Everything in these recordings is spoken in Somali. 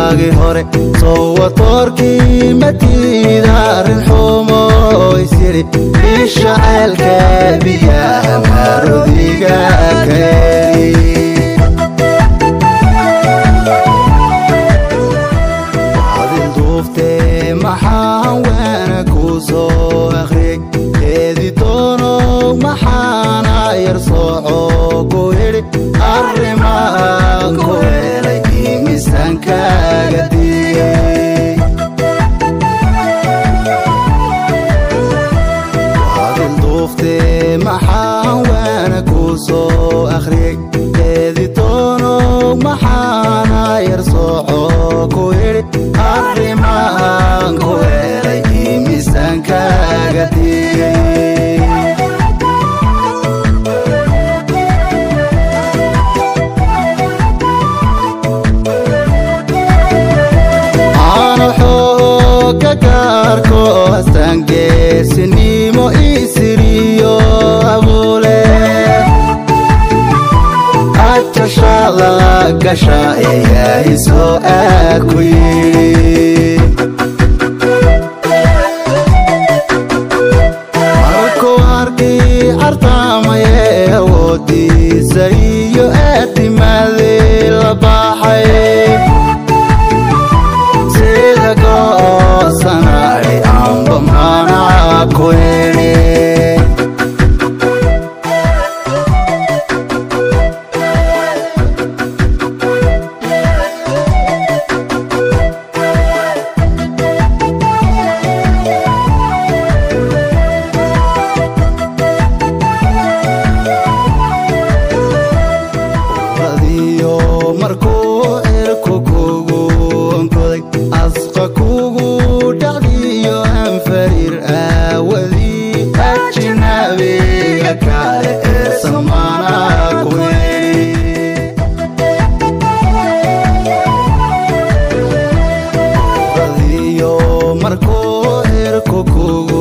Waagi hore soo watorkii matiida arrin xumo isyidhi isha ceelka biyaha maroodiga keeni. Adil duuftee maxaan waana ku soo akhriyey eedi doonow maxaana yar soco ku yidhi arrimahan ku helay imisankaaga digay. Adil duuftee maxaan waana ku soo akhriyey eedi doonow maxaana yar soco ku yidhi arrimahan ku helay imisankaaga digay. Aanu xooga gaarko astaangeesinimo isiriyo abuule ajashada gasha eyaa isoo aad ku yidhi. Markuu arkay cartaamaye awoodiisa iyo aadimadii la baxay sida goosanari amba mana ku idhi. Radiyo markuu cirku kugu onkoday asqa kugu dhacdiyo anfariir aawadii ajnabiga kale ee samaana ku yidhi. Radiyo markuu cirku kugu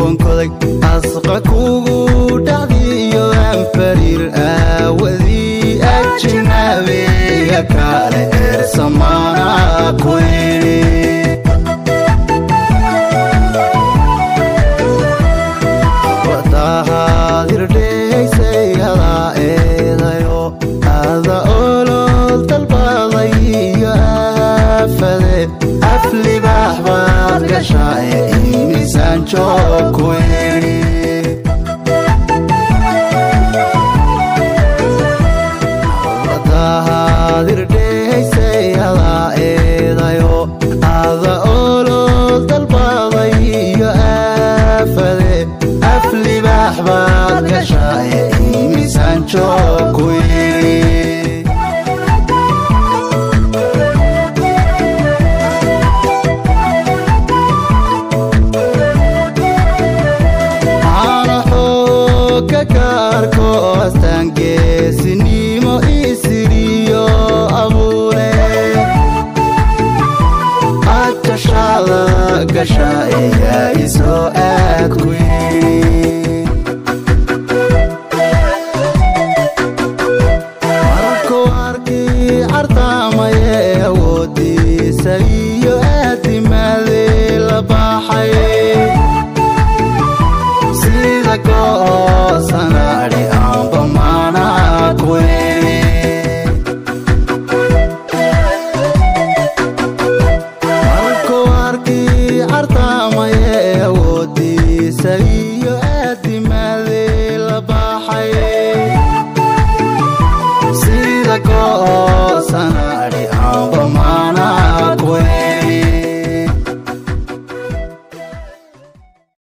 onkoday asqa kugu dhacdiyo anfariir aawadii ajnabiga kale eersamaana ku yidhi. Wadahaad irdhaysay adaa eedayo ada olol dalbaday iyo aafade aflibaax baad gashaye imisaan joog ku yidhi. Wadahaad irdhaysay adaa eedayo ada olol dalbaday iyo aafade aflibaax baad gashaye imisaan joog ku yidhi. Aana xooga gaarko astaangeesinimo isiriyo abuure ajashada gasha eyaa isoo aad ku yidhi. Markuu arkay cartaamaye awoodiisa iyo aadimadii la baxay sida goosanadhi amba mana ku yidhi. Markuu arkay cartaamaye awoodiisa iyo aadimadii la baxay sida goosanadhi.